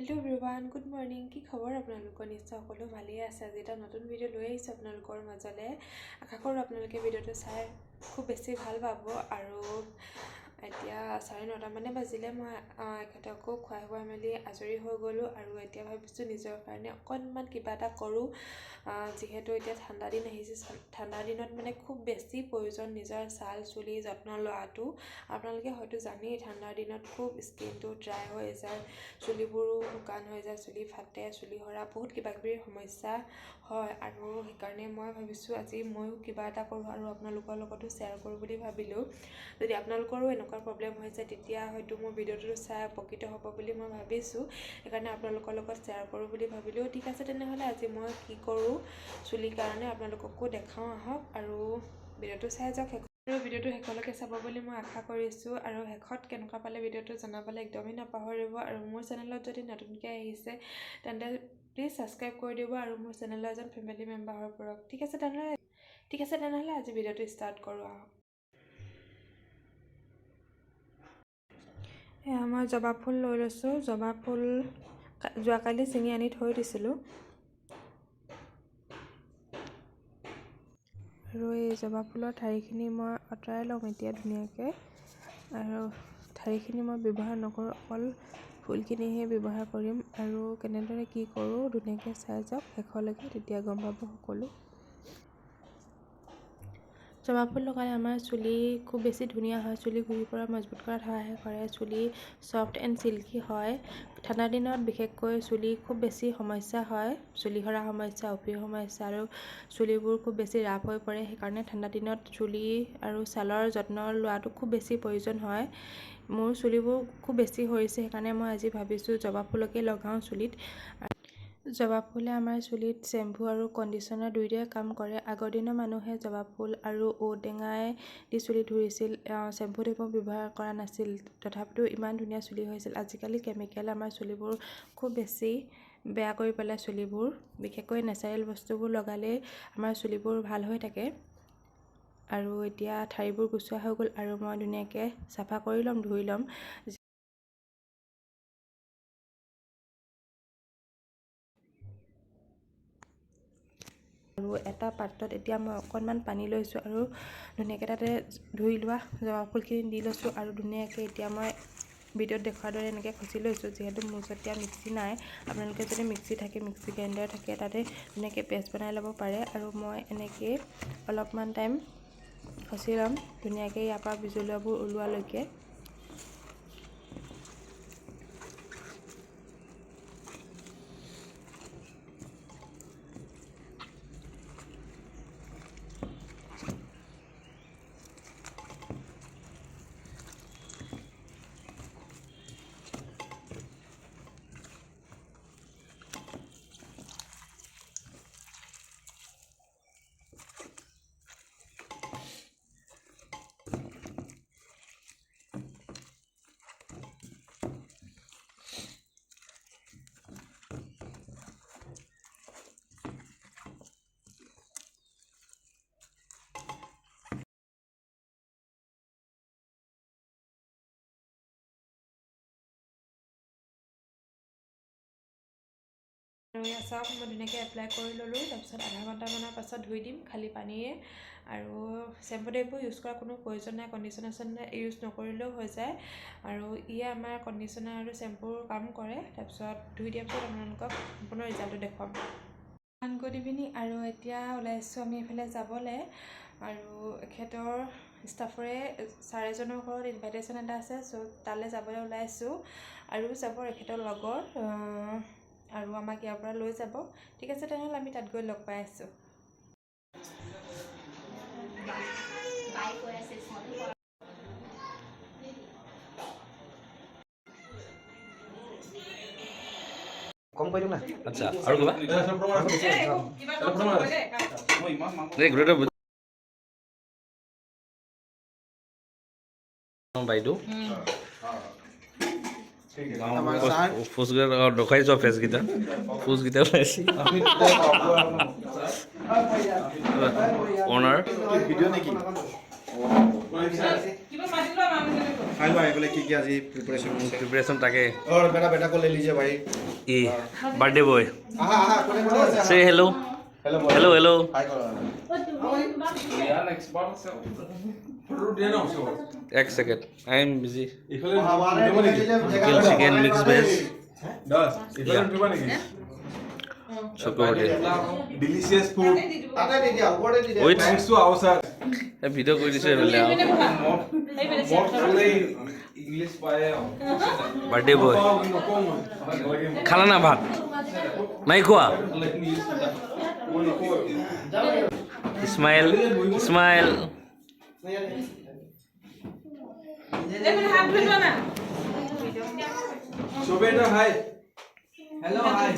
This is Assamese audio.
Hello' everyone, good morning. কি খবৰ আপোনালোকৰ? নিশ্চয় সকলো ভালেই আছে। আজি এটা নতুন ভিডিঅ' লৈ আহিছোঁ আপোনালোকৰ মাজলৈ। আশা কৰোঁ আপোনালোকে ভিডিঅ'টো চাই খুব বেছি ভাল পাব। আৰু এতিয়া 9:30 মানে বাজিলে। মই এখেতকো খুৱাই বুৱাই মেলি আজৰি হৈ গ'লোঁ আৰু এতিয়া ভাবিছোঁ নিজৰ কাৰণে অকণমান কিবা এটা কৰোঁ। যিহেতু এতিয়া ঠাণ্ডা দিন আহিছে, ঠাণ্ডা দিনত মানে খুব বেছি প্ৰয়োজন নিজৰ ছাল চুলি যত্ন লোৱাটো। আপোনালোকে হয়তো জানেই, ঠাণ্ডাৰ দিনত খুব স্কিনটো ড্ৰাই হৈ যায়, চুলিবোৰো শুকান হৈ যায়, চুলি ফাটে, চুলি সৰা, বহুত কিবা কিবিৰ সমস্যা হয়। আৰু সেইকাৰণে মই ভাবিছোঁ আজি ময়ো কিবা এটা কৰোঁ আৰু আপোনালোকৰ লগতো শ্বেয়াৰ কৰোঁ বুলি ভাবিলোঁ। যদি আপোনালোকৰো এনেকুৱা প্ৰব্লেম হৈছে, তেতিয়া হয়তো মোৰ ভিডিঅ'টো চাই উপকৃত হ'ব বুলি মই ভাবিছোঁ। সেইকাৰণে আপোনালোকৰ লগত শ্বেয়াৰ কৰোঁ বুলি ভাবিলোঁ। ঠিক আছে, তেনেহ'লে আজি মই কি কৰোঁ চুলিৰ কাৰণে আপোনালোককো দেখাওঁ আহক আৰু ভিডিঅ'টো চাই যাওক শেষ আৰু ভিডিঅ'টো শেষলৈকে চাব বুলি মই আশা কৰিছোঁ। আৰু শেষত কেনেকুৱা পালে ভিডিঅ'টো জনাবলৈ একদমেই নাপাহৰিব। আৰু মোৰ চেনেলত যদি নতুনকৈ আহিছে, তেন্তে প্লিজ ছাবস্ক্ৰাইব কৰি দিব আৰু মোৰ চেনেলৰ এজন ফেমিলি মেম্বাৰ হৈ পৰক। ঠিক আছে তেনেহ'লে আজি ভিডিঅ'টো ষ্টাৰ্ট কৰোঁ আহক। এয়া মই জবা ফুল লৈ লৈছোঁ। জবা ফুল যোৱাকালি ছিঙি আনি থৈ দিছিলোঁ আৰু এই জবা ফুলৰ ঠাৰিখিনি মই আঁতৰাই ল'ম এতিয়া ধুনীয়াকৈ। আৰু ঠাৰিখিনি মই ব্যৱহাৰ নকৰোঁ, অকল ফুলখিনিহে ব্যৱহাৰ কৰিম। আৰু কেনেদৰে কি কৰোঁ ধুনীয়াকৈ চাই যাওক শেষলৈকে, তেতিয়া গম পাব সকলো। জবা ফুল লগালে আমাৰ চুলি খুব বেছি ধুনীয়া হয়। চুলি গুৰিৰ পৰা মজবুত কৰাত সহায় কৰে। চুলি ছফ্ট এণ্ড চিল্কি হয়। ঠাণ্ডা দিনত বিশেষকৈ চুলি খুব বেছি সমস্যা হয়, চুলি সৰা সমস্যা, উফিৰ সমস্যা আৰু চুলিবোৰ খুব বেছি ৰাফ হৈ পৰে। সেইকাৰণে ঠাণ্ডা দিনত চুলি আৰু ছালৰ যত্ন লোৱাটো খুব বেছি প্ৰয়োজন হয়। মোৰ চুলিবোৰ খুব বেছি সৰিছে, সেইকাৰণে মই আজি ভাবিছোঁ জবা ফুলকে লগাওঁ চুলিত। জবা ফুলে আমাৰ চুলিত শ্বেম্পু আৰু কণ্ডিশ্যনাৰ দুয়োটাই কাম কৰে। আগৰ দিনৰ মানুহে জবা ফুল আৰু ঔটেঙাই দি চুলি ধুইছিল, শ্বেম্পু টেম্পু ব্যৱহাৰ কৰা নাছিল, তথাপিতো ইমান ধুনীয়া চুলি হৈছিল। আজিকালি কেমিকেল আমাৰ চুলিবোৰ খুব বেছি বেয়া কৰি পেলাই। চুলিবোৰ বিশেষকৈ নেচাৰেল বস্তুবোৰ লগালেই আমাৰ চুলিবোৰ ভাল হৈ থাকে। আৰু এতিয়া ঠাৰিবোৰ গুচোৱা হৈ গ'ল আৰু মই ধুনীয়াকৈ চাফা কৰি ল'ম, ধুই ল'ম। আৰু এটা পাত্ৰত এতিয়া মই অকণমান পানী লৈছোঁ আৰু ধুনীয়াকৈ তাতে ধুই লোৱা জবা ফুলখিনি দি লৈছোঁ। আৰু ধুনীয়াকৈ এতিয়া মই ভিডিঅ'ত দেখুৱাৰ দৰে এনেকৈ খচি লৈছোঁ। যিহেতু মোৰ ওচৰত এতিয়া মিক্সি নাই, আপোনালোকে যদি মিক্সি থাকে, মিক্সি গ্ৰাইণ্ডাৰ থাকে, তাতে ধুনীয়াকৈ পেষ্ট বনাই ল'ব পাৰে। আৰু মই এনেকৈয়ে অলপমান টাইম খচি ল'ম ধুনীয়াকৈ ইয়াৰ পৰা বিজলুৱাবোৰ ওলোৱালৈকে। আৰু এয়া চাওক, মই ধুনীয়াকৈ এপ্লাই কৰি ল'লোঁ। তাৰপিছত আধা ঘণ্টামানৰ পাছত ধুই দিম খালী পানীৰে। আৰু শ্বেম্পু টেম্পু ইউজ কৰাৰ কোনো প্ৰয়োজন নাই, কণ্ডিশ্যনাৰ ইউজ নকৰিলেও হৈ যায়। আৰু ইয়ে আমাৰ কণ্ডিশ্যনাৰ আৰু শ্বেম্পুৰ কাম কৰে। তাৰপিছত ধুই দিয়াৰ পিছত আপোনালোকক সম্পূৰ্ণ ৰিজাল্টটো দেখুৱাম। Good evening. আৰু এতিয়া ওলাইছোঁ আমি এইফালে যাবলৈ। আৰু এখেতৰ ষ্টাফৰে ছাৰ এজনৰ ঘৰত ইনভাইটেশ্যন এটা আছে, চ' তালৈ যাবলৈ ওলাইছোঁ। আৰু যাব এখেতৰ লগৰ আৰু আমাক ইয়াৰ পৰা লৈ যাব। ঠিক আছে, তেনেহ'লে আমি তাত গৈ লগ পাই আছোঁ। বাই কৈ আছে ফোন। কম কৰি দিওঁ না। আচ্ছা, আৰু কিবা এই গোটেইটো বাইদেউ। আমাৰ ছাৰ। ফোজকেইটা দেখুৱাইছ, ফেচকেইটা, ফোজকেইটা ওলাইছে। অনাৰ। ভিডিঅ' নেকি? চাই লোৱা, এইফালে কি কি আজি প্ৰিপাৰেশ্যন হৈছে। প্ৰিপেৰেশ্যন তাকে। और मेरा बेटा को ले लीजिए भाई। ই বাৰ্থডে বয়। আহা আহা, কোনে কোনে আছে? চে হেল্ল'। হেল্ল'। Hello hello. হাই কৰা। এক second, I am busy. Chicken chicken mix veg Chakraborty. Delicious food. তাতে দি দিয়া, ওপৰতে দি দিয়া। With Thanks to our sir. Video কৰি দিছে এইফালে। মদ খালে ইংলিছ পায়। বাৰ্থডে বয়, খালা না ভাত? নাই খোৱা? Smile, smile. চবে এটা হাই, হেল্ল', হাই।